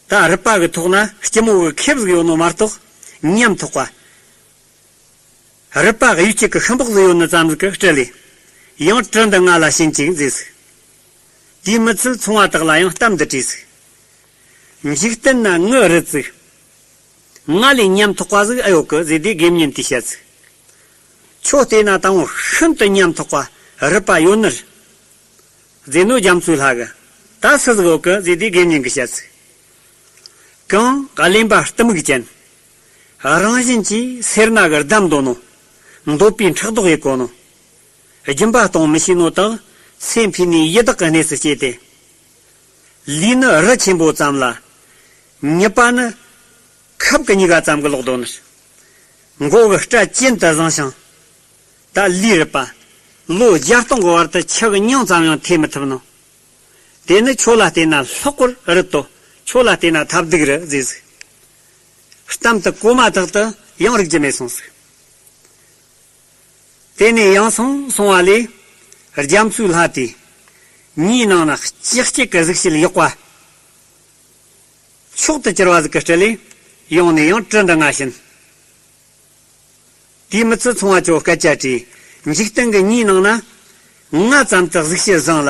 ད་རུད་པ་གི་ཐོག་ན་སྐྱི་མོ་གི་ཁེབས་ཟིག་ཡོད་ནོ་མ་གཏོགས་ཉམ་ཐག་པ། རུད་པ་གཡུ་སྐྱེགས་ཀྱི་ཤམ་པོག་ཟིག་ཡོད་ནི་ཙམ་ཟིག་གིས་སྤྲུལ་ལས། ཡང་གྲི་འདི་ང་ལ་བྱིན་ཅིག་ཟེར་ཟིག་དེས་མི་ཚད་ཚོང་བ་དག་ལ་ཡང་གཏམ་འདི་དྲིས་ཟིག་འཇིག་རྟེན་ན་ངའི་རུ་ཚིག་ང་ལས་ཉམ་ཐག་པ་ཟིག་ཨེ་ཡོད་གི་ཟེར་དུས་དགེ་བསྙེན་དེས་བཤད་ཟིག་ཁྱོད་བལྟས་ན་དང་པོ་ཤིན་ཏུ་ཉམ་ཐག་པ་རུད་པ་ཡོད་ནི་རེད། ཟེར་ནོ་རྒྱ་མཚོའི་ལྷ་གིས། ད་སུ་ཟིག་ཡོད་གི་ཟེར་དུས་དགེ་བསྙེན་གིས་བཤད་ཟིག་གང་གླེན་པ་གཏི་མུག་ཅན། རང་བཞིན་གྱིས་སེར་སྣ་གིས་བསྡམས་འདོད་ནོ། འདོད་པའི་ཕྲག་དོག་ཡིས་གོ་ནོ། སྦྱིན་པ་གཏོང་མི་ཤེས་ནོ་དག་ཚེ་འཕོས་ནས་ཡི་དྭགས་ཀྱི་གནས་སུ་སྐྱེས་ཏེ། ལུས་ནི་རི་ཆེན་པོ་ཙམ་ལ། མྱི་པ་ནི་ཁབ་ཀྱི་སྙི་ག་ཙམ་གྱིས་ལོག་འདོད་ནི། མགོ་གི་སྐྲ་གྱེན་དུ་བཟང་ཞིང་། ད་ལུས་རུད་པ། ལོ་བརྒྱ་སྟོང་གི་བར་དུ་ཆུ་གི་མྱིང་ཙམ་ཡང་ཐོས་མི་ཐུབ་ནོ། དེ་ནི་ཁྱོད་ལ་བལྟས་ན་ལྷག་པར་རུད་དོ། ཁྱོད་ལ་བལྟས་ན་ཐབས་སྡུག་རེད་ཟེར་ཟིག་གཏམ་དེ་གོ་མ་ཐག་ཏུ་ཡང་རིག་རྒྱུ་མེད་སོང་ཟིག་དེ་ནས་ཡང་སོང་སོང་བ་ལས། རྒྱ་མཚོའི་ལྷ་དེས། མྱིའི་ནང་ན་ལྕགས་སྐྱེགས་ཀྱི་གཟུགས་བྱད་ཡག་པ། མཆོག་ཏུ་གྱུར་བ་ཟིག་གི་སྤྲུལ་ལས། ཡོང་ནས་ཡང་གྲི་འདི་ང་བྱིན། དེས་མི་ཚད་ཚོང་བ་ཁྱོད་སྐད་ཆ་དྲིས། འཇིག་རྟེན་གྱི་མྱིའི་ནང་ན། ང་ཙམ་དུ་གཟུགས་བྱད་བཟང་ལ།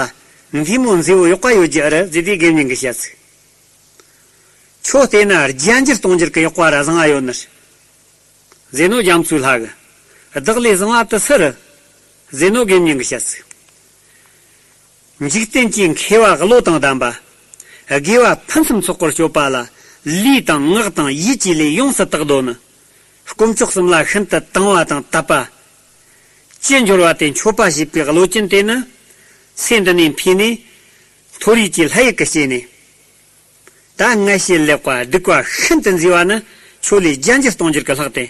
མཛེས་མོ་མཛེས་པོ་ཡག་པ་ཡོད་རྒྱུ་ཨེ་རེད་ཟེར་དུས་དགེ་བསྙེན་གིས་བཤད་ཟིག་ཁྱོད་བལྟས་ན་རྒྱ་འགྱུར་གཏོང་རྒྱུར་གི་ཡག་པ་ར་བཟང་ང་ཡོད་ནི། ཟེར་ནོ་རྒྱ་མཚོའི་ལྷ་གིས། བདག་ལས་བཟང་བ་དེ་སུ་རེད། ཟེར་ནོ་དགེ་བསྙེན་གིས་བཤད་ཟིག་འཇིག་རྟེན་གྱི་མཁས་པ་བློ་དང་ལྡན་པ། དགེ་བ་ཕུན་སུམ་ཚོགས་པར་སྤྱོད་པ་ལ། ལུས་དང་ངག་དང་ཡིད་ཀྱི་ལས་ཡོངས་སུ་དག་འདོད་ནི། དཀོན་མཆོག་གསུམ་ལ་ཤིན་ཏུ་དང་བ་དང་དད་པ། ཅི་འབྱོར་བ་དེ་མཆོད་པ་བྱེད་པའི་བློ་ཅན་དེ་ནི། ཚེ་འདི་ནས་འཕོས་ནས། མཐོ་རིས་ཀྱི་ལྷ་ཡུལ་གྱི་སྐྱེས་ནས། ད་ངལ་ཞིང་ལེགས་པ་སྡིག་པ་ཤིན་ཏུ་མཛེས་པ་ནི་ཁྱོད་ལས་རྒྱ་འགྱུར་གཏོང་རྒྱུར་གི་ལྷག་སྟེ།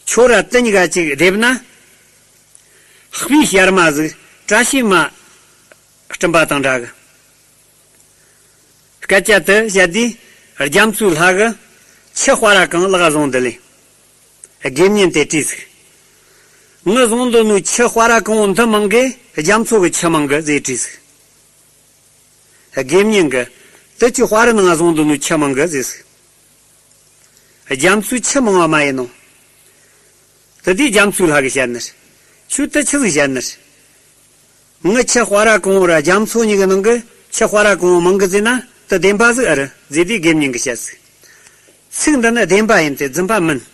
ཁྱོད་ར་དེ་གཉིས་ཀ་གཅིག་སྡེབ་ན། སྤུའི་ཤར་མ་ཟིག་བཀྲ་ཤིས་མ་སྤྲིན་པ་དང་འདྲ་གི་སྐད་ཆ་དེ་བཤད་དུས་རྒྱ་མཚོའི་ལྷ་གིས་ཆུ་སྤར་ར་གང་ལག་བཟུང་འདི་ལས། དགེ་བསྙེན་དེ་དྲིས་ཟིག་ངི་བཟུང་འདོད་ནོའི་ཆུ་སྤར་ར་གང་བོ་འདི་མང་གི་རྒྱ་མཚོ་གི་ཆུ་མང་གི་ཟེར་དྲིས་ཟིག་དགེ་བསྙེན་གིས། དེ་ཆུ་སྤར་ར་ནང་བཟུང་འདོད་ནོའི་ཆུ་མང་གི་ཟེར་ཟིག་རྒྱ་མཚོའི་ཆུ་མང་བ་མ་ཡིན་ནོ། དེ་དུས་རྒྱ་མཚོའི་ལྷ་གིས་བཤད་ནི། ཁྱོད་དེ་ཆི་ཟིག་བཤད་ནི། ངི་ཆུ་སྤར་ར་གང་བོ་ར་རྒྱ་མཚོ་གཉིས་ཀྱི་ནང་གི་ཆུ་སྤར་ར་གང་བོ་མང་གི་ཟེར་ན་དེ་བདེན་པ་ཟིག་ཨེ་རེད་ཟེར་དུས་དགེ་བསྙེན་གིས་བཤད་ཟིག་ཚིག་འདི་ནི་བདེན་པ་ཡིན་ཏེ་རྫུན་པ་མིན།